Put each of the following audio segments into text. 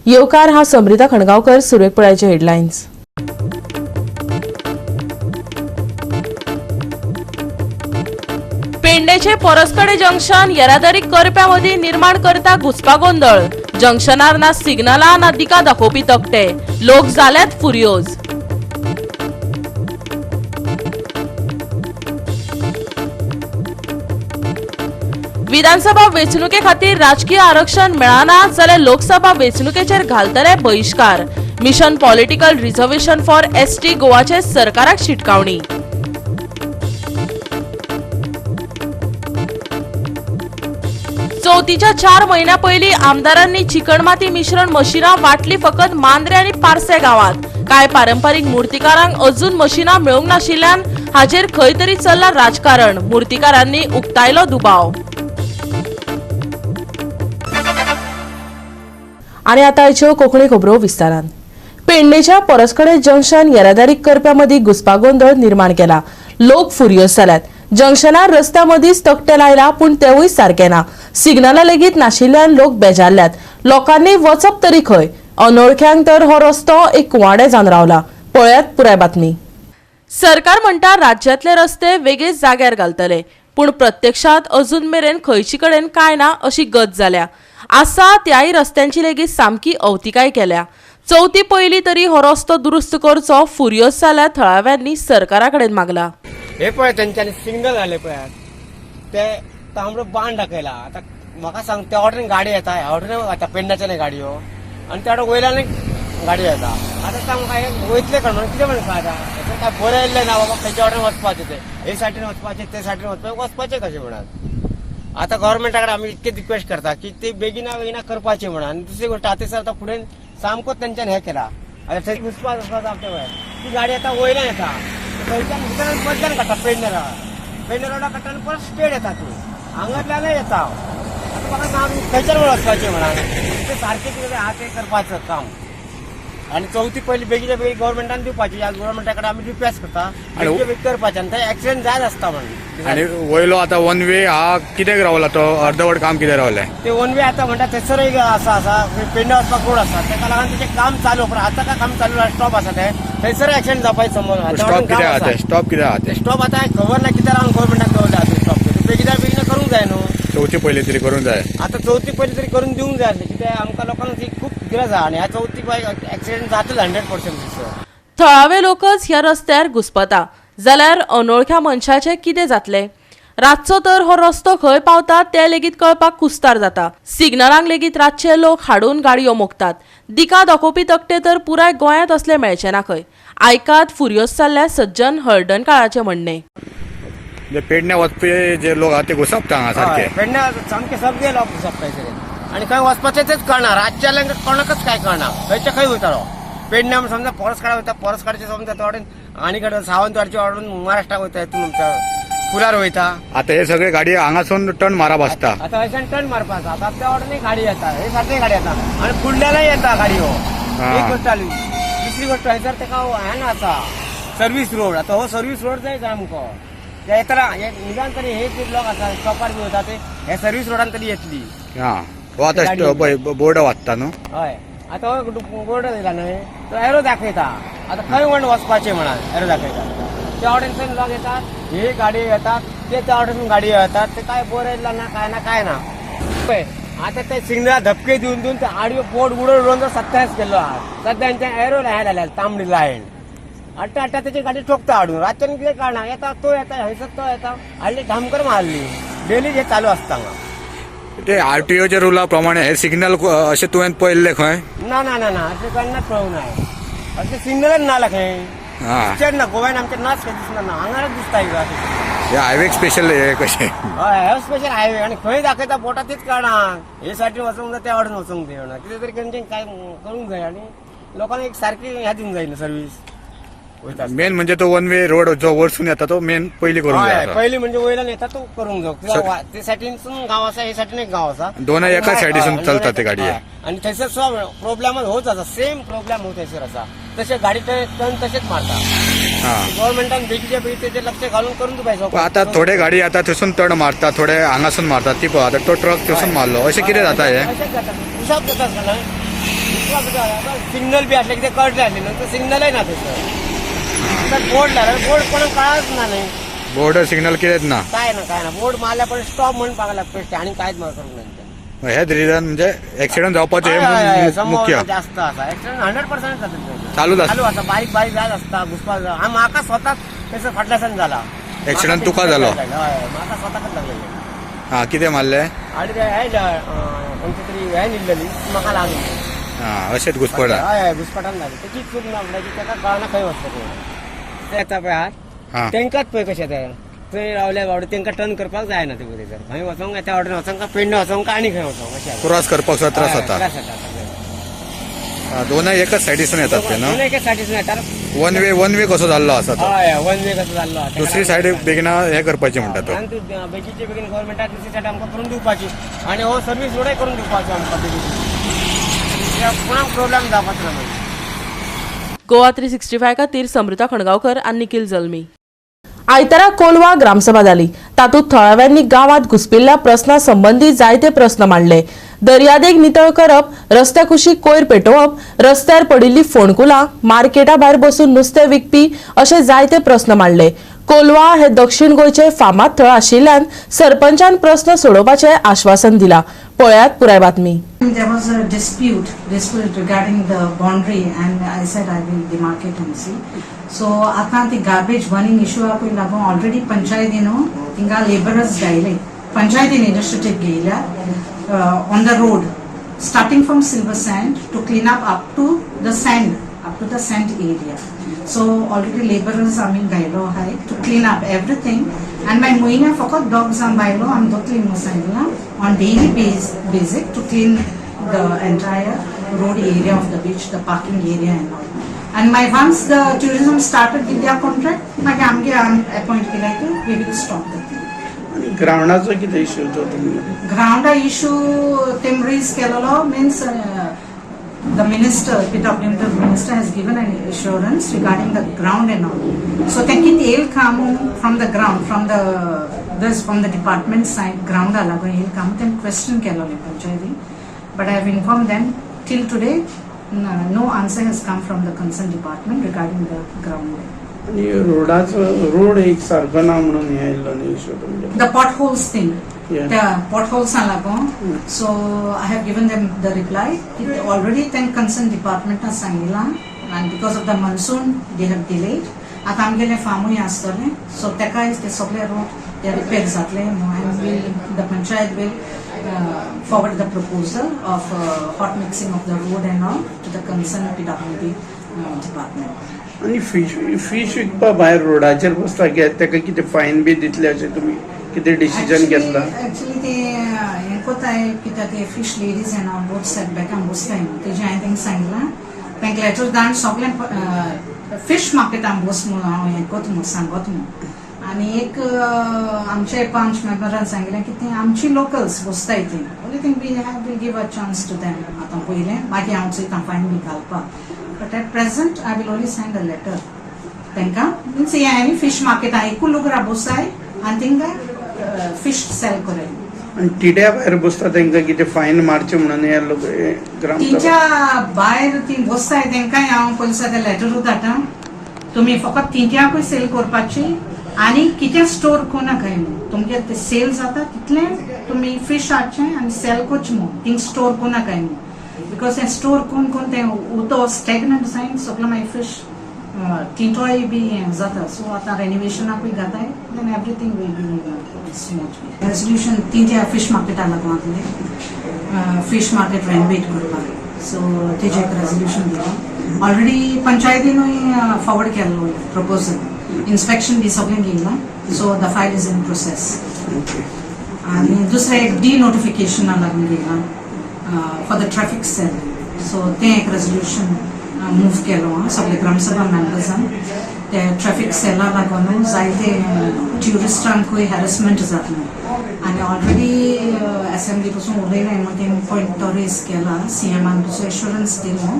येवकार. हांव समृता खणगांवकर. सुरवेक पळयाचे हेडलायन्स. पेंडेचे पोरसकडे जंक्शन येरादारी करप्या मदीं निर्माण करता घुस्पागोंदळ. जंक्शनार ना सिग्नला ना दिका दाखोवपी तकटे. लोक जाल्यात फुर्योज. विधानसभा वेंचणुके खातीर राजकीय आरक्षण मेळना जाल्यार लोकसभा वेंचणुकेचेर घालतले बहिश्कार. Mission political reservation for ST गोवाचे सरकाराक शिटकावणी. चवथीच्या 4 म्हयन्या पयलीं आमदारांनी चिकणमाती मिश्रण मशिनां वांटली फकत मांद्रे आनी पार्से गांवांत. कांय पारंपारीक मुर्तीकारांक अजून मशिनां मेळूंक नाशिल्ल्यान हाचेर खंय तरी चल्लां राजकारण. मुर्तीकारांनी उक्तायलो दुबाव. आनी आतां आयच्यो कोंकणी खबरो विस्तारान. पेडणेच्या पोरसकडे जंक्शन येरादारी करप्या मदीं घुस्पागोंदळ निर्माण केला. लोक फुर्योज जाल्यात. जंक्शनार रस्त्या मदींच तकटे लायला, पूण तेवूय सारके ना. सिग्नलां लेगीत नाशिल्ल्यान लोक बेजारल्यात. लोकांनी वचप तरी खंय? अनोळख्यांक तर हो रस्तो एक कुवाडें जावन रावला. पळयात पुराय बातमी. सरकार म्हणटा राज्यांतले रस्ते वेगळेच जाग्यार घालतले, पूण प्रत्यक्षात अजून मेरेन खंयची कडेन कांय ना अशी गत जाल्या. आसा त्याय रस्त्यांची लेगीत सामकी अवतिकाय केल्या. चवथी पयलीं तरी हो रस्तो दुरुस्त करचो फुर्योज जाल्या थळाव्यांनी सरकारा कडेन मागला. हे पळय, तेंच्यांनी सिग्नल घाले पळयात, ते तांबडो बाण दाखयला. आतां म्हाका सांग, त्या वटेन गाडी येता, ह्या वटेन येता पेडण्याच्यान गाडयो आनी त्या वटेन वयल्यान गाडयो येता. आतां सांग म्हाका, हे वयतले कोण म्हणून कितें म्हणून आतां हें काय बरयल्लें ना बाबा, खंयच्या वटेन वचपाचें तें, हे सायडीन वचपाचें, ते सायडीन वचपाचें, वचपाचें कशें म्हणून? आतां गव्हर्मेंटा कडेन आमी इतकें रिक्वेस्ट करता की ते बेगिना बेगिना करपाचें म्हणून. आनी दुसरी गोश्ट, आतां सर आतां फुडें सामकोच तेंच्यान हें केला. आतां थंय घुसपा घुसपा आमच्या वयर ती गाडी आतां वयल्यान येता, थंयच्यान भितर मदल्यान काडटा, पेडणे रोडा, पेडणे रोडा काडटा आनी परत स्ट्रेट येता. ती हांगातल्यानय येता. आतां म्हाका सांग, खंयच्यान वचपाचें म्हणून? ते सारकें कितें आहा तें करपाचें काम आनी चवथी पयली बेगीच्या बेगीन गव्हर्मेंटान दिवपाची. ह्या गव्हर्मेंटा कडेन आमी रिक्वेस्ट करता, बेगीच्या बेगीन करपाचें आनी थंय एक्सिडंट जायत आसता म्हणून. आणि वयलो आता वन वे हा कित्याक रावला तो? अर्धवट काम कित्याक रावलें? ते वन वे आता म्हणटा थंयसर एक आसा आसा पेडणे वचपाक रोड आसा, तेका लागून तेचें काम चालू, पण आतां काय काम चालू स्टॉप आसा. ते थंयसर एक्सिडंट जावपाचे संबंद. स्टॉप कित्याक आहा ते? स्टॉप कित्याक आहा ते? स्टॉप आतां खबर ना कित्याक लागून गव्हर्मेंटाक दवरला आतां स्टॉप. बेगिना बेगीन करूंक जाय न्हू. चवथी पयली तरी करूंक जाय. आतां चवथी पयली तरी करून दिवंक जाय आसलें, कित्याक आमकां लोकांक ती खूब गरज आहा आनी ह्या चवथी एक्सिडंट जातले 100% थंयसर. थळावे लोकच ह्या रस्त्यार घुस्पता जाल्यार अनोळख्या मनशाचें कितें जातलें? रातचो तर हो रस्तो खंय पावता तें लेगीत कळपाक कुस्तार जाता. सिग्नलांक लेगीत रातचे लोक हाडून गाडयो मोखतात. दिका दाखोवपी तकटे तर पुराय गोंयांत असले मेळचे ना खंय. आयकात फुर्योज जाल्ल्या सज्जन हळदणकाराचें म्हणणें. जे पेडणे वचपी जे लोक आहा ते घुसपता हांगा सारके. हय, पेडण्या सामके सगळे लोक घुसपता थंयसर आनी खंय वचपाचें तेच कळना. रातच्या कोणाकच काय कळना, खंयच्या खंय वयतालो. पेडण्या समजा पोरसकाडा वयता, पोरसकाडचे समजा तो वटेन आनी कडेन सावंतवाडचे वाटेन महाराष्ट्राक वयता, हितून आमच्या पुलार वयता. आता हे सगळे गाडी हांगासून टर्न मारप आसता. आता हयच्यान टर्न मारपाचो. आता त्या वाटेन गाडी येता, हे सारकी गाडी येता आनी फुडल्यानय येता गाडयो. एक गोश्ट जाली. दुसरी गोश्ट, हयसर तेका हें ना आसा सर्वीस रोड. आतां हो सर्वीस रोड जाय सामको. ते येतना हे निदान तरी हे जे लोक आसा स्टॉपार बी वयता ते हे सर्वीस रोडान तरी येतली. हा, हो आता बोर्ड वाचता न्हू. हय, आतां हो बोर्ड दिला न्हय, तो एरो दाखयता. आतां खंय वण वचपाचें म्हणून एरो दाखयता. त्या वटेनसून लोक येतात, ही गाडी येतात, ते त्या वटेनसून गाडी येतात, ते काय बरयला ना काय ना काय ना. पळय आतां ते सिग्नल धपके दिवन दिवन ते आडव्यो बोर्ड उडोवन उडोवन तो सत्यानाश केल्लो आहा. सद्या तेंच्या एरो हें जाल्या तांबडी लायन. हाडटा हाडटा तेची गाडी ठोकता हाडून. रातच्यान कितें कळना, येता तो येता, हयसर तो येता, हाडली धामकर मारली. डेली हे चालू आसता हांगा. ते आरटीओच्या रुला प्रमाणे हे सिग्नल अशें तुवें पळयल्ले खंय? ना ना ना ना, अशें केन्नाच पळोवंक ना. अशें सिग्नलच ना खंय. हा. पिक्चर ना गोव्यान आमच्या नाच खंय दिसना ना, हांगाच दिसता हिंगा अशें. हे हायवे स्पेशल हे कशें? हय, हो स्पेशल हायवे आनी खंय दाखयता बोटा तीच कळना. हे सायडीन वचूंक जाय, त्या वाटेन वचूंक जाय म्हणून कितें तरी तेंचे काय करूंक जाय आनी लोकांक एक सारकी ह्या दिवंक जाय न्हू सर्वीस वयता. मेन म्हणजे तो वन वे रोड जो वरसून येता तो मेन पयली करूंक हय, जाय. पयली म्हणजे वयल्यान येता तो करूंक जाय. कित्याक ते सायडीनसून गांव आसा, हे सायडीन एक गांव आसा. दोनय एकाच सायडीसून हय, चलता ती गाडी. हय. आनी थंयसर सुद्दां प्रोब्लेम होच आसा, सेम प्रोब्लेम हो थंयसर आसा. तशें गाडी टर्न तशेंच मारता. हा. गव्हर्मेंटान बेगीच्या बेगीन तेजेर लक्ष घालून करून दिवपाचें. पण आता थोडे गाडी आता थंयसून टर्न मारता, थोडे हांगासून मारतात. ती पळय, आता तो ट्रक थंयसून मारलो. अशें कितें जाता हे? अशेंच जाता, उसाप जाता. तुका सिग्नल बी आसले कितें कळटलें आसलें न्हू, सिग्नलय ना थंयसर. आतां बोर्ड लायला, बोर्ड कोणाक कळच ना न्ही. बोर्डर सिग्नल कितेंच ना. काय ना, काय ना. बोर्ड मारल्या पण स्टॉप म्हणून पागला पेस्ट आणि कांयच करूंक ना तेंच्यांनी. हेच रिजन म्हणजे एक्सिडंट जावपाचें हय, हय, हय, हे संभावना मुख्य जास्त आसा. एक्सिडंट 100% जाता थंयसर. चालूच आसता. चालू आसा. बारीक बारीक जायत आसता, घुसपा. म्हाका स्वताक थंयसर फाटल्यासान जाला. Accident तुका जालो? हय, म्हाका स्वताकच लागलेलें. हा, कितें मारलें? आणि ते हे कोणती तरी व्हॅन इल्लेली, ती म्हाका लागली. हा, अशेंच घुसपडा. हय हय, घुसपटान लागली. तेची चूक ना म्हणटा की ताका कळना खंय वचपाचें ते. ते येता पळय हात तेंकाच पळय कशें ते थंय रावले बावडे, तेंकां टर्न करपाक जायना. ते थंयसर खंय वचोंक, त्या वटेन वचोंक काय पेडणे वचोंक काय आनी खंय वचोंक अशें. क्रॉस करपाक सुद्दां त्रास हय, जाता. त्रास जाता सगळे. हा, दोनय एकच सायडीसून येतात ते दोन न्हू? एकाच सायडीसून येतात. वन वे कसो जाल्लो आसा तो. हय, वन वे कसो जाल्लो आसा. दुसरी सायड बेगीन हे करपाची म्हणटा तो. आनी तूं बेगीनचे बेगीन गव्हर्मेंटाक दुसरी सायड आमकां करून दिवपाची आनी हो सर्वीस रोडय करून दिवपाचो आमकां बेगीन. कित्याक कोणाक प्रोब्लेम जावपाचो ना मागीर. गोवा 365 खातीर समृता खणगांवकर आनी निखिल जल्मी. आयतारा कोलवा ग्रामसभा जाली. तातूंत थळाव्यांनी गांवांत घुसपिल्ल्या प्रस्ना संबंदी जायते प्रस्न मांडले. दर्यादेग नितळ करप, रस्त्या कुशीक कोयर पेटोवप, रस्त्यार पडिल्ली फोंडकुलां, मार्केटा भायर बसून नुस्तें विकपी अशे जायते प्रस्न मांडले. कोलवा हे दक्षिण गोंयचे फामाद थळ आशिल्ल्यान सरपंचान प्रस्न सोडोवपाचें आश्वासन दिलां. पळयात पुराय बातमी. There was a dispute regarding the boundary, and I said I will demarcate and see. So आता ती garbage burning issue पळय लागून already पंचायतीन थिंगा laborers गायले. पंचायतीन initiative घेयल्या on the road, starting from Silver Sand to clean up up to the sand, up to the sand area. So already laborers आमी घायलो आहाय to clean up everything. And my म्हयन्या फकत दोग जाण बायलो आमी दोतली म्हणून सांगलां on daily basic to clean the entire road area of the beach, the parking area and all. And my once the tourism started with their contract, मागीर आमगे appoint केलाय की we will stop the thing. आनी ग्रावंडाचो कितें issue तो तुमी? ग्रावंडा issue तेम rays केलेलो, means the minister, PWD minister has given an assurance regarding the ground and all. So ते कितें येयल काम from the ground, from the this from the department side, ग्रावंडा लागून येयल काम तेम क्वेश्चन केलोलें पंचायती. But I have inform them, till today no answer has come from the concern department regarding the ground. आनी रोडाचो, road एक सारको ना म्हणून हें आयिल्लो न्ही इश्यू तुमगे? The potholes thing. Yeah. The potholes are लागून. So I have given them the reply. Already then concerned department सांगिलां and because of the monsoon they have delayed. आतां आमगेले फार्मूय आसतलें, सो तेकाय ते सगळे रोड ते रिपेर जातले and will the panchayat will forward the proposal of hot mixing of the road and all to the concerned PWD department. आनी fish विकपा भायर रोडाचेर बसता तेका कितें फायन बी दितले अशें तुमी कितें डिसिजन घेतला? एक्चुअली ते हें कोताय कित्याक ते fish ladies and all road side बॅकान बसताय न्हू, तेजें हांवें तांकां सांगलां, तांकां लेटर धाडून सगळें फिश मार्केटान बस म्हणून हांव हें कोत म्हूण सांगत म्हूण. आनी एक आमचे पंच मेंबरान सांगलें की ती आमची लोकल्स बसताय ती, only thing we have will give a chance to them. आतां पयलें मागीर हांव चोयता फायन बी घालपाक, but at present I will only send a letter तांकां. मिन्स हें आनी फिश मार्केटान एकू लोक बसाय आनी थिंगा फिश सेल कराय. आनी टिट्या भायर बसता तांकां कितें फायन मारचें म्हणून हे लोक ग्रामसभा तिच्या भायर ती बसताय तांकांय हांव पयलीं सद्या लेटरूच धाडटा, तुमी फकत तिंट्याकूय सेल करपाची आनी कितें स्टोर करूं नाकाय म्हूण. तुमगे ते सेल जाता तितलें तुमी फिश हाडचें आनी सेल करचें म्हूण, थिंग स्टोर करूं नाकाय म्हूण, because तें स्टोर करून करून तें उदक स्टेगनंट जायन सगळें मागीर फिश टिंटोय बी हें जाता. सो आतां रेनिवेशनाकूय घाताय, then everything will be smooth. Resolution तिंट्या fish मार्केटा लागून आसलें, फिश मार्केट रेनोवेट करपाक, सो तेजें एक रेजोल्युशन दिलां. ऑलरेडी पंचायतीनूय फॉवर्ड केल्लो प्रपोजल, इन्स्पेक्शन बी सगळें घेयलां, so the file is in process. आनी दुसरें एक डी नोटिफिकेशना लागून घेयलां for the traffic cell, so तें एक रेजोल्युशन मूव केलो आं सगळे ग्रामसभा मेंबर्सान. ते ट्रॅफिक सेला लागून जायते ट्युरिस्टांकूय हॅरसमेंट जातलें आनी ऑलरेडी एसेंब्ली पसून उलयलें म्हूण तेणी पॉयंट तो रेज केला. सीएमान पसून एश्योरन्स दिलो,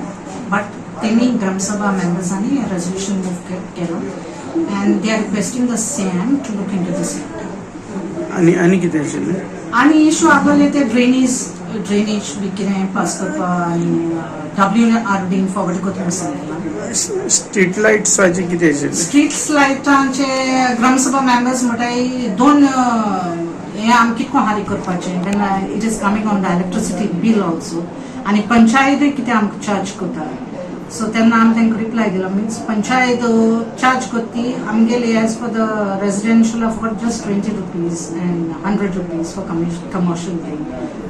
बट तेणी ग्रामसभा मेंबर्सांनी रेजोल्युशन मूव केलो and they are requesting the CM to look into this. आनी आनी कितें आशिल्लें? आनी इशू आसलेले ते ड्रेनीज ड्रेनेज बी कितें पास करपा आनी डब्ल्यू आर डीन फॉरवर्ड करता म्हूण सांगला. स्ट्रीट लायट्साचें कितें आशिल्लें? स्ट्रीट लायटांचे ग्रामसभा मेंबर्स म्हणटाय दोन हें आमी कितको हारी करपाचें when it is coming on the electricity bill also आनी पंचायतूय कितें आमकां चार्ज करता. सो तेन्ना आमी तांकां रिप्लाय दिलो मिन्स पंचायत चार्ज करता ती आमगेली as for the residential of just 20 rupees and 100 rupees for commercial thing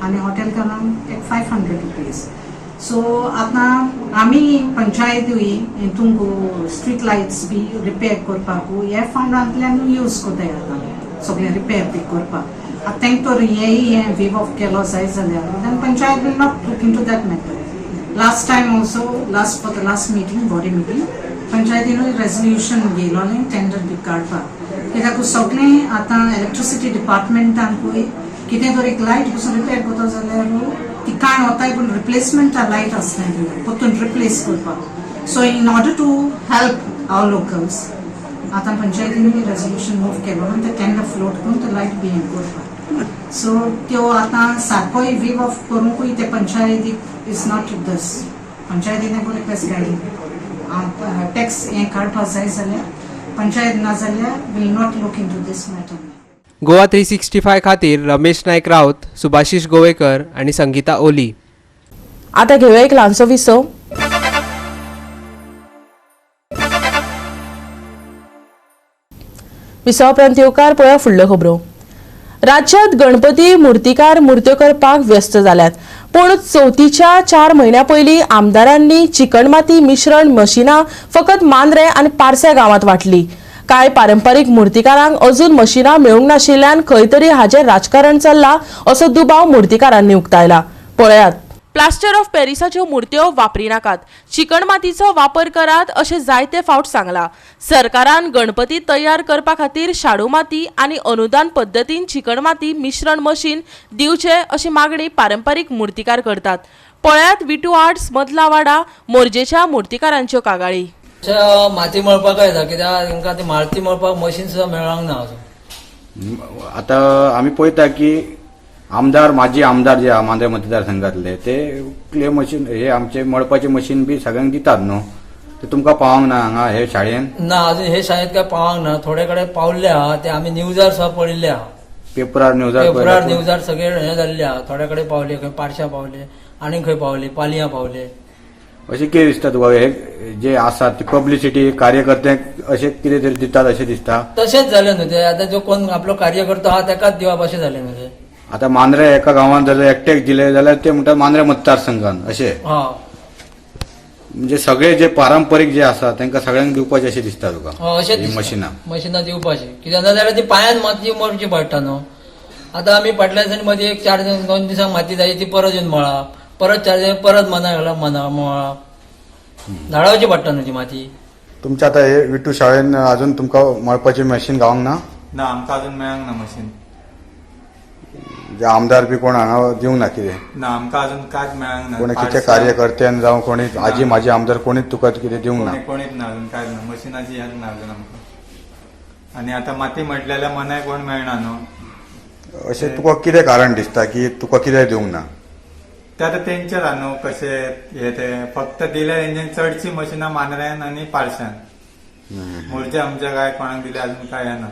आनी हॉटेलकारांक एक 500 रुपीज. सो आतां आमी पंचायतूय हितूंक स्ट्रीट लायट्स बी रिपेर करपाक हे फंडांतल्यान यूज करताय आतां सगळें रिपेर बी करपाक. आतां तांकां तर हेय हें वेव ऑफ केलो जाय जाल्यार then panchayat will not look into that matter. Last time also, last for the last meeting, body meeting, पंचायतीनूय resolution घेयलोलें tender बी काडपाक कित्याक सगळें आतां इलेक्ट्रिसिटी डिपार्टमेंटांकूय कितें तर एक लायट पसून रिपेर करता जाल्यार ती कांय वताय पूण रिप्लेसमेंटा लायट आसना थंय परतून रिप्लेस करपाक. So in order to help our locals आतां पंचायतीनूय रेजोल्युशन मूव केलो आनी ते टेंडर फ्लोट करून ते लायट बी हें करपाक. सो त्यो आतां सारकोय वेव ऑफ करूंकूय ते पंचायतीक is not दस पंचायतीन रिक्वेस्ट गायडींग टॅक्स हें काडपाक जाय जाल्यार पंचायत ना जाल्यार will not look into this matter. Goa 365 खातीर रमेश नायक राऊत, सुभाषिश गोवेकर आनी संगीता ओली. आता घेवया एक ल्हानसो विसव. विसवा उपरांत येवकार. पळया फुडल्यो खबरो. राज्यांत गणपती मुर्तीकार मुर्त्यो करपाक व्यस्त जाल्यात, पूण चवथीच्या 4 म्हयन्या पयलीं आमदारांनी चिकणमाती मिश्रण मशिनां फकत मांद्रे आनी पार्से गांवांत वांटली. कांय पारंपारीक मुर्तीकारांक अजून मशिनां मेळूंक नाशिल्ल्यान खंय तरी हाजेर राजकारण चल्लां असो दुबाव मुर्तीकारांनी उक्तायला. पळयात. प्लास्टर ऑफ पॅरिसाच्यो मुर्त्यो वापरिनाकात, चिकणमातीचो वापर करात अशें जायते फावट सांगलां. सरकारान गणपती तयार करपा खातीर शाडू माती आनी अनुदान पद्दतीन चिकणमाती मिश्रण मशीन दिवचें अशी मागणी पारंपारीक मुर्तीकार करतात. पळयात विटू आर्ट्स मदला वाडा मोरजेच्या मुर्तीकारांच्यो कागाळी. अशें माती मळपाक येता कित्याक तांकां ती माती मळपाक मशीन सुद्दां मेळोंक ना अजून. आता आमी पळयता की आमदार, माजी आमदार जे आहा मांद्रे मतदारसंघातले, ते क्ले मशीन हे आमचे मळपाचे मशीन बी सगळ्यांक दितात न्हू. ते तुमकां पावंक ना हांगा हे शाळेन? ना, अजून हे शाळेत काय पावंक ना. थोडे कडेन पावल्ले आहा, ते आमी न्यूजार सुद्दां पळयल्ले आहा. पेपरार न्यूजार? पेपरार न्यूजार सगळे हे जाल्ले आहा. थोडे कडेन पावले, खंय पारशा पावले आनी खंय पावले, पालयां पावले. अशें कितें दिसता तुका, हे जे आसात ते पब्लिसिटी कार्यकर्त्यांक अशें कितें तरी दितात अशें दिसता? तशेंच जालें न्हू ते. आतां जो कोण आपलो कार्यकर्तो आहा ताकाच दिवप अशें जालें न्हू ते. आता मांद्रे एका गांवांत जर एकट्याक दिले जाल्यार ते म्हणटात मांद्रे मतदारसंघान अशें. हा. म्हणजे सगळे जे पारंपरीक जे आसा तांकां सगळ्यांक दिवपाचें अशें दिसता तुका? हय, अशेंच ही दिसता. मशिनां. मशिनां दिवपाची कित्याक ना जाल्यार ती पांयान माती मरची पडटा न्हू. आतां आमी फाटल्या दिसांनी मदीं एक चार दीस दोन दिसांक माती जाय ती परत येवन मळप, परत 4 दीस परत मना घालप, मना मळप, धाडावची पडटा न्हू ती माती. तुमच्या आता हे विटू शाळेन अजून तुमकां मळपाची मशीन गावंक ना? ना, आमकां अजून मेळोंक ना मशीन. म्हणजे आमदार बी कोण हांगा दिवंक ना कितें? ना, आमकां अजून कांयच मेळोंक ना. कोणी कितें पार्सल- कार्यकर्त्यान जावं कोणी आजी माजी आमदार कोणीच तुका कितें दिवंक ना? कोणीच ना, अजून कांयच ना. मशिनाची हेच ना अजून आमकां. आनी आतां माती म्हटल्यार मनाय कोण मेळना न्हू. अशें तुका कितें कारण दिसता की तुका कितें दिवंक ना? ते आतां तेंचेर आहा न्हू कशें हे ते. फक्त दिले तेंच्यानी चडशी मशिनां मांद्र्यान आनी पार्शान. मोरजे आमच्या काय कोणाक दिले अजून काय ना.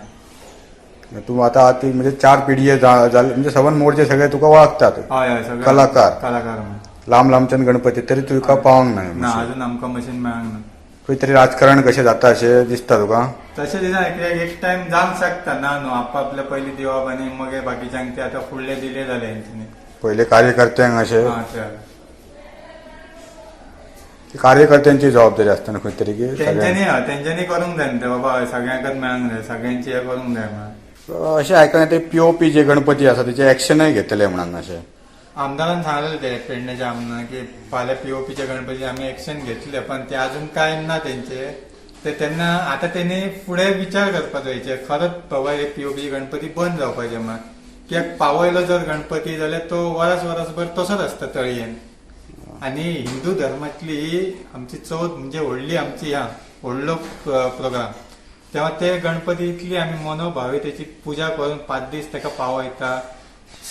तूं आतां ती म्हणजे चार पिढये जाले, म्हणजे सबंद मोडचे सगळे तुका वळखतात. हय हय सगळे कलाकार. कलाकार म्हणून. लांब लांबच्यान गणपती तरी तुका पावंक ना ना. मशीन. अजून आमकां मशीन मेळोंक ना. खंय तरी राजकारण कशें जाता अशें दिसता तुका? तशें दिसना कित्याक एक टायम जावंक शकता ना न्हू. आपापले पयलीं दिवप आनी मगीर बाकीच्यांक. ते आतां फुडले दिले जाले हेंच्यांनी. पयले कार्यकर्त्यांक अशें. हा, ते. कार्यकर्त्यांची जबाबदारी आसता न्हू खंय तरी की तेंच्यांनी सगळ्यांक. हय, तेंच्यांनी करूंक जाय न्हू ते बाबा हय, सगळ्यांकच मेळोंक जाय, सगळ्यांची हें करूंक जाय म्हणून. अशें आयकना ते पीओपी जे गणपती आसा तेचे एक्शनय घेतले म्हणून अशें. आमदारान सांगलेले ते पेडण्याच्या आमदारान की फाल्यां पीओपीच्या गणपती आमी एक्शन घेतले, पण ते अजून काय ना तेंचे ते. तेन्ना आतां तेणी फुडें विचार करपाक जाय खरंच बाबा हे पीओपी गणपती बंद जावपाचे म्हण. कित्याक पावयलो जर गणपती जाल्यार तो वरस वरसभर तसोच आसता तळयेन. आनी हिंदू धर्मातली ही आमची चवथ म्हणजे व्हडली आमची ह्या व्हडलो प्रोग्राम. तेव्हा ते गणपती इतली आमी मनोभावे त्याची पुजा करून 5 दीस ताका पावयता.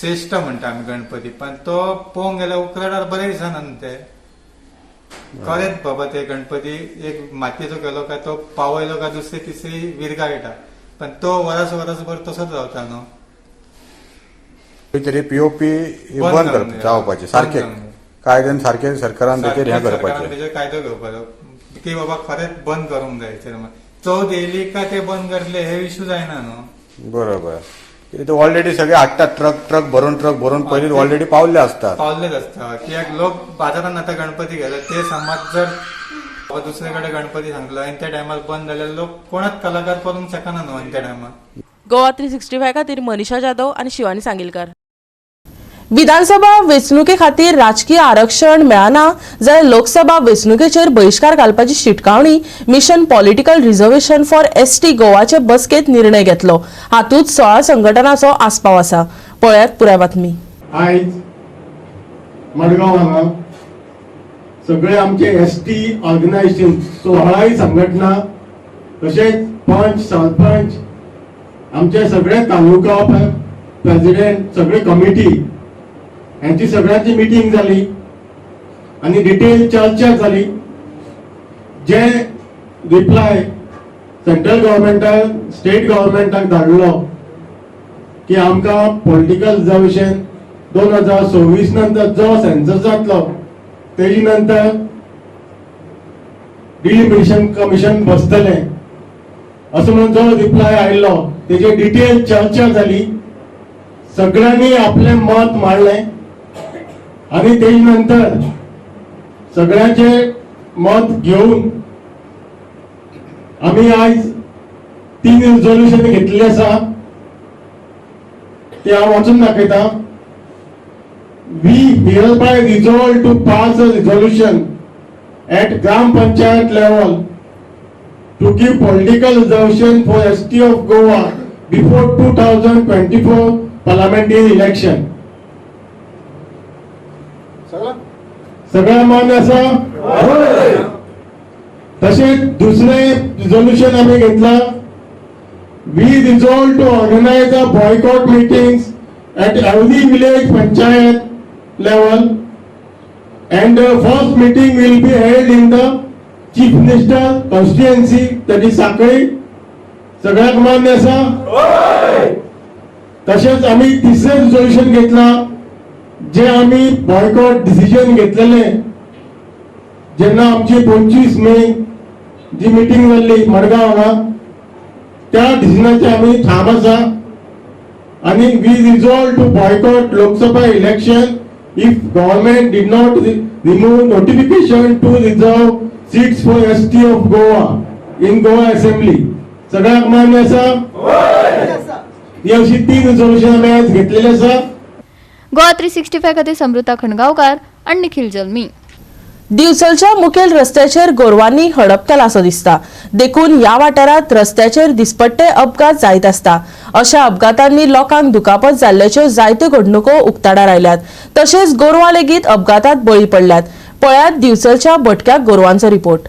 श्रेश्ठ म्हणटा आमी गणपती, पण तो पळोवंक गेल्यार उक्राडार बरें दिसना न्हू ते. खरेंच बाबा ते गणपती एक मातयेचो केलो काय तो पावयलो काय दुसरी तिसरी विरगाळटा, पण तो वरस वरसभर तसोच रावता न्हू. तरी पीओपी बंद बंद करून दिया. जावपाचें सारकें बंद करून. कायद्यान सारकें सरकारान ताचेर हें सारकें सरकारान करपाचें. तेजेर कायदो घेवपाचो की बाबा खरेंच बंद करूंक जाय. चवथ येयली काय ते बंद करतले हे इशू जायना न्हू. बरोबर, कित्याक ते ऑलरेडी सगळे हाडटात ट्रक ट्रक भरून ट्रक भरून पयलीं ऑलरेडी पावल्ले आसतात. पावल्लेच आसता. कित्याक लोक बाजारान आतां गणपती घेतात ते समज जर बाबा दुसरे कडेन गणपती सांगलो आनी त्या टायमार बंद जाल्यार लोक कोणाच कलाकार करूंक शकना न्हू त्या टायमार. गोवा 365 खातीर मनीषा जाधव आनी शिवानी सांगीलकर. विधानसभा वेंचणुके खातीर राजकीय आरक्षण मेळना जाल्यार लोकसभा वेंचणुकेचेर बहिश्कार घालपाची शिटकावणी mission political reservation for ST गोवाचे बसकेंत निर्णय घेतलो. हातूंत 16 संघटनांचो आस्पाव आसा. पळयात पुराय बातमी. आयज मडगांव हांगा सगळे आमचे एस टी ऑर्गनायझेशन 16 संघटना तशेंच पंच सरपंच आमचे सगळे तालुका प्रेसिडेंट सगळे कमिटी यांची सगळ्यांची मिटींग जाली आनी डिटेल चर्चा जाली. जे रिप्लाय सेंट्रल गव्हर्मेंटान स्टेट गव्हर्मेंटाक धाडलो की आमकां पॉलिटिकल रिजर्वेशन 2026 नंतर जो सेन्सस जातलो तेजी नंतर डिलिमिटेशन कमिशन बसतलें असो म्हणून जो रिप्लाय आयिल्लो तेजेर डिटेल चर्चा जाली. सगळ्यांनी आपलें मत मांडलें आनी तेजे नंतर सगळ्यांचे मत घेवन आमी आयज 3 रिजोल्युशन घेतलेले आसा ते हांव वाचून दाखयता. We hereby resolve to pass a resolution at Gram Panchayat level to give political reservation for ST of Goa before 2024 parliamentary election. सगळ्या मान्य आसा? तशेंच दुसरें रिजोल्युशन आमी घेतलां. We resolve to organize a boycott meetings at every village panchayat level and the first meeting will be held in the chief minister constituency, that is Sanquelim. सगळ्याक मान्य आसा? तशेंच आमी तिसरें रिजोल्युशन घेतलां जे आमी बॉयकॉट डिसिजन घेतलेले जेन्ना आमची 25 मे जी मिटींग जाल्ली मडगांव हांगा त्या डिसिजनाचे आमी ठाम आसा आनी we resolve to boycott Lok Sabha election if government did not remove notification to reserve seats for ST of Goa in Goa assembly. सगळ्यांक मान्य आसा? ही अशी 3 रिजोल्युशन आमी आयज घेतलेली आसा. गोवा 365 खातीर समृता खणगांवकार आनी निखिल जल्मी. दिवचलच्या मुखेल रस्त्याचेर गोरवांनी हडप केला असो दिसता, देखून ह्या वाठारांत रस्त्याचेर दिसपट्टे अपघात जायत आसता. अशा अपघातांनी लोकांक दुखापत जाल्ल्याच्यो जायत्यो घडणुको उक्ताडार आयल्यात. तशेंच गोरवां लेगीत अपघातात बळी पडल्यात. पळयात दिवचलच्या भटक्या गोरवांचो रिपोर्ट.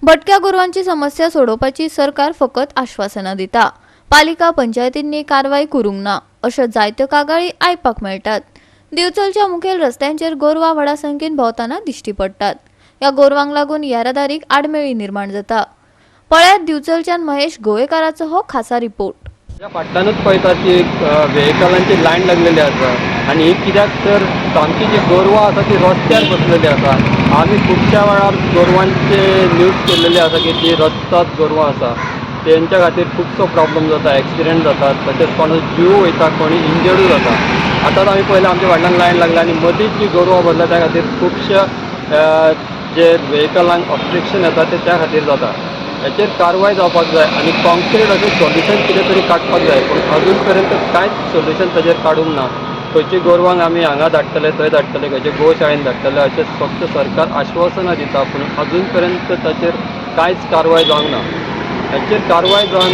भटक्या गोरवांची समस्या सोडोवपाची सरकार फकत आश्वासनां दिता, पालिका पंचायतींनी कारवाय करूंक ना अश्यो जायत्यो कागाळी आयपाक मेळटात. दिवचलच्या मुखेल रस्त्यांचेर गोरवां व्हडा संख्येन भोंवतना दिश्टी पडटात. ह्या गोरवांक लागून येरादारीक आडमेळी निर्माण जाता. पळयात दिवचलच्यान महेश गोवेकाराचो हो खासा रिपोर्ट. त्या फाटल्यानूच पळयता ती एक व्हेकलांची लायन लागलेली आसा आनी ही कित्याक तर सामकी जी गोरवां आसा ती रस्त्यार बसलेली आसा. आमी खुबश्या वेळार गोरवांचे न्यूज केल्लेले आसा की ती रस्त्यार गोरवां आसा तेंच्या खातीर खुबसो प्रॉब्लम जाता, एक्सिडंट जातात, तशेंच कोणो जीव वयता, कोणी इंजर्डूय जाता. आतांच आमी पळयलें आमच्या फाटल्यान लायन लागल्या आनी मदींच जी गोरवां बसल्या त्या खातीर खुबश्या जे व्हेकलांक ऑब्स्ट्रक्शन येता ते त्या खातीर जाता. हेचेर कारवाय जावपाक जाय आनी कॉन्क्रीट अशें सोल्युशन कितें तरी काडपाक जाय, पूण अजून पर्यंत कांयच सोल्युशन ताजेर काडूंक ना. खंयची गोरवांक आमी हांगा धाडटले, थंय धाडटले, खंयचे गोशाळेन धाडटले अशें फक्त सरकार आश्वासनां दिता, पूण अजून पर्यंत ताचेर कांयच कारवाय जावंक ना. हाचेर कारवाय जावन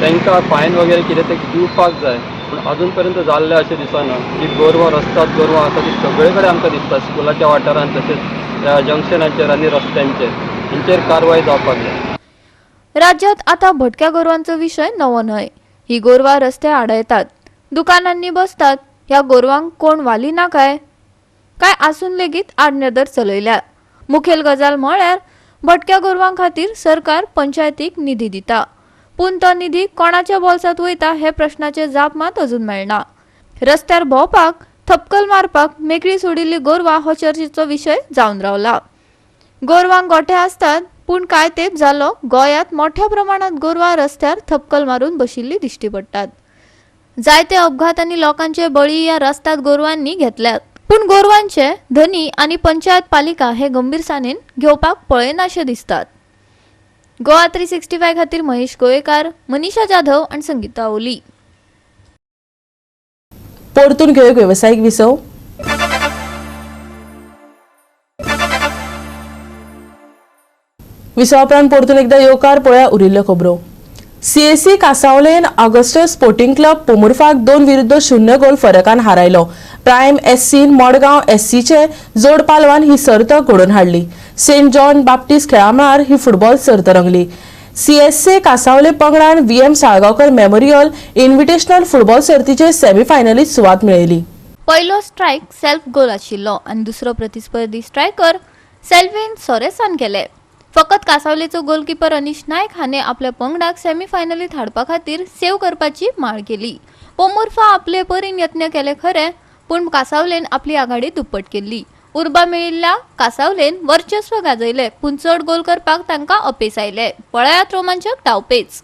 तांकां फायन वगैरे कितें तें दिवपाक जाय, पूण अजून पर्यंत जाल्लें अशें दिसना. जी गोरवां रस्त्यार गोरवां आसा ती सगळे कडेन आमकां दिसता, स्कुलाच्या वाठारांत तशेंच ह्या जंक्शनाचेर आनी रस्त्यांचेर. हेंचेर कारवाय जावपाक जाय. राज्यात आता भटक्या गोरवांचो विशय नवो न्हय. ही गोरवां रस्ते आडायतात, दुकानांनी बसतात. ह्या गोरवांक कोण वाली ना काय काय आसून लेगीत आडनदर चलयल्या. मुखेल गजाल म्हळ्यार भटक्या गोरवां खातीर सरकार पंचायतीक निधी दिता, पूण तो निधी कोणाच्या बोल्सांत वयता हे प्रश्नाचे जाप मात अजून मेळना. रस्त्यार भोंवपाक, थपकल मारपाक मेकळी सोडिल्ली गोरवां हो चर्चेचो विशय जावन रावला. गोरवांक गोठे आसतात, पूण कांय तेंप जालो गोंयांत मोठ्या प्रमाणात गोरवां रस्त्यार थपकल मारून बशिल्ली दिश्टी पडटात. जायते अपघात आनी लोकांचे बळी ह्या रस्त्यात गोरवांनी घेतल्यात, पूण गोरवांचे धनी आनी पंचायत पालिका हे गंभीरसाणेन घेवपाक पळयनाशे दिसतात. गोवा 365 खातीर महेश गोवेकार, मनीषा जाधव आनी संगीता ओली. परतून घेवंक वेवसायीक विसव. विसवा उपरांत परतून एकदा येवकार. पळया उरिल्ल्यो खबरो. सीएसी कासावलेन ऑगस्टस स्पोर्टिंग क्लब पोमुर्फाक 2-0 गोल फरकान हारायलो. प्रायम एससीन मडगांव एससीचे जोड पालवान ही सर्त घडोवन हाडली. सेंट जॉन बाप्टिस्ट खेळामळार ही फुटबॉल सर्त रंगली. सीएसए कासावले पंगडान VM Salgaonkar memorial invitational football सर्तीचे सेमीफायनलीत सुवात मेळयली. पयलो स्ट्रायक सेल्फ गोल आशिल्लो आनी दुसरो प्रतिस्पर्धी स्ट्रायकर सेल्विन सोरेसान केले. फकत कासावलेचो गोलकीपर अनिश नायक हाणे आपल्या पंगडाक सेमीफायनलीत हाडपा खातीर सेव करपाची माळ केली. पोमुर्फा आपले परीन यत्न केले खरे, पूण कासावलेन आपली आघाडी दुप्पट केल्ली. उर्बा मेळिल्ल्या कासावलेन वर्चस्व गाजयले, पूण चड गोल करपाक तांकां अपेस आयले. पळयात रोमांचक डावपेच.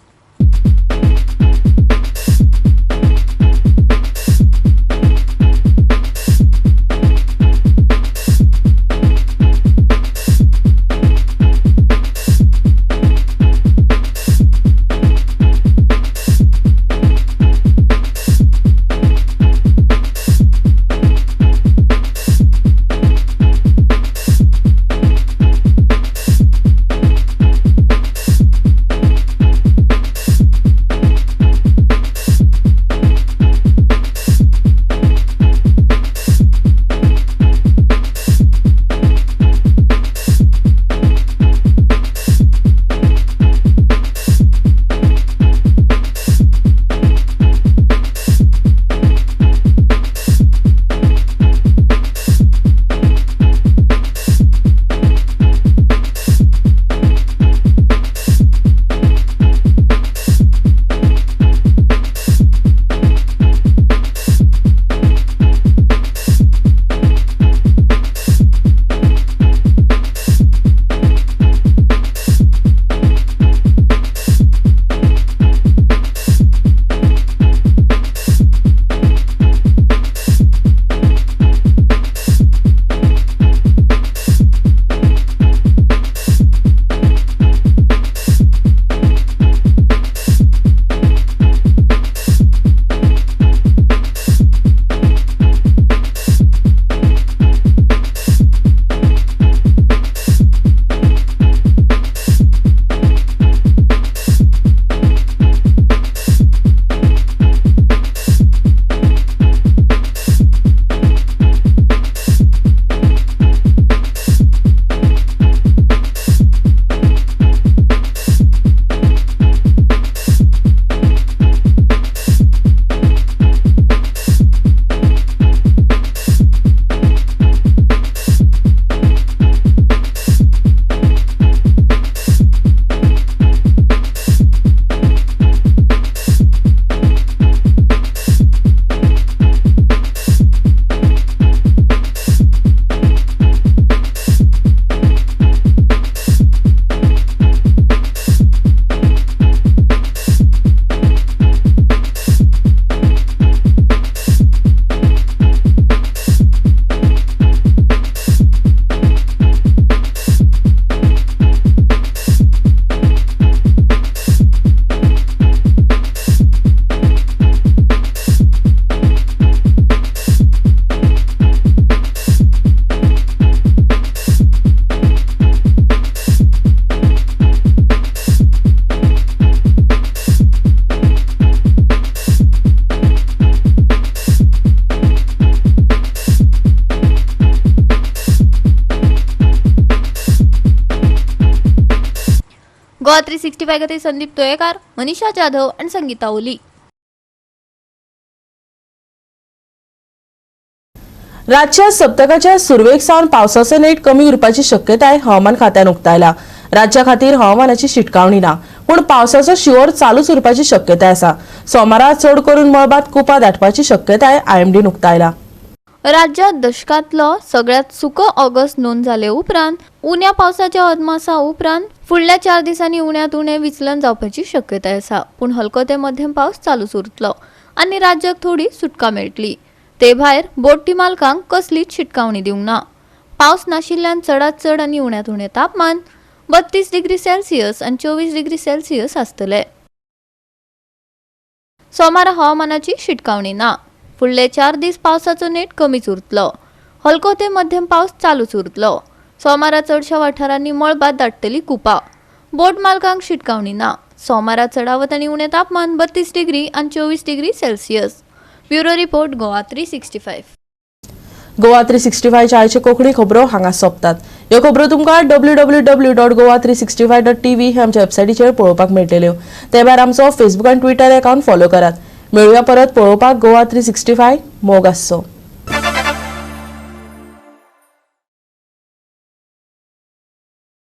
गोवा 365 खातीर संदीप तोयेकार, मनीषा जाधव आनी संगीता ओली. राज्यात सप्तकाच्या सुरवेक सावन पावसाचो नेट कमी उरपाची शक्यताय हवामान खात्यान उक्तायला. राज्या खातीर हवामानाची शिटकावणी ना, पूण पावसाचो शिंवोर चालूच उरपाची शक्यताय आसा. सोमारा चड करून मळबात कुपां दाटपाची शक्यताय आयएमडीन उक्तायला. राज्यात दशकांतलो सगळ्यात सुको ऑगस्ट नोंद जाले उपरांत उण्या पावसाच्या अदमासा उपरांत फुडल्या 4 दिसांनी उण्यांत उणें विचलन जावपाची शक्यताय आसा. पूण हलको ते मध्यम पावस चालूच उरतलो आनी राज्याक थोडी सुटका मेळटली. ते भायर बोटी मालकांक कसलीच शिटकावणी दिवंक ना. पावस नाशिल्ल्यान चडांत चड आनी उण्यांत उणें तापमान 32 डिग्री सेल्सियस आनी 24 डिग्री सेल्सियस आसतले. सोमारा हवामानाची शिटकावणी ना. फुडले 4 दीस पावसाचो नेट कमीच उरतलो. हलको ते मध्यम पावस चालूच उरतलो. सोमारा चडशा वाठारांनी मळबात दाटतली कुपां. बोट मालकांक शिटकावणी ना. सोमारा चडावत आनी उणें तापमान 32 डिग्री आनी 24 degree Celsius. Bureau report, Goa 365. Goa 365च्या आयच्यो कोंकणी खबरो हांगा सोंपतात. ह्यो खबरो तुमकां www.goa365.tv हे आमच्या वेबसायटीचेर पळोवपाक मेळटल्यो. ते भायर आमचो फेसबूक आनी ट्विटर अकावंट फॉलो करात. मेळुया परत पळोवपाक गोवा 365. मोग आसचो.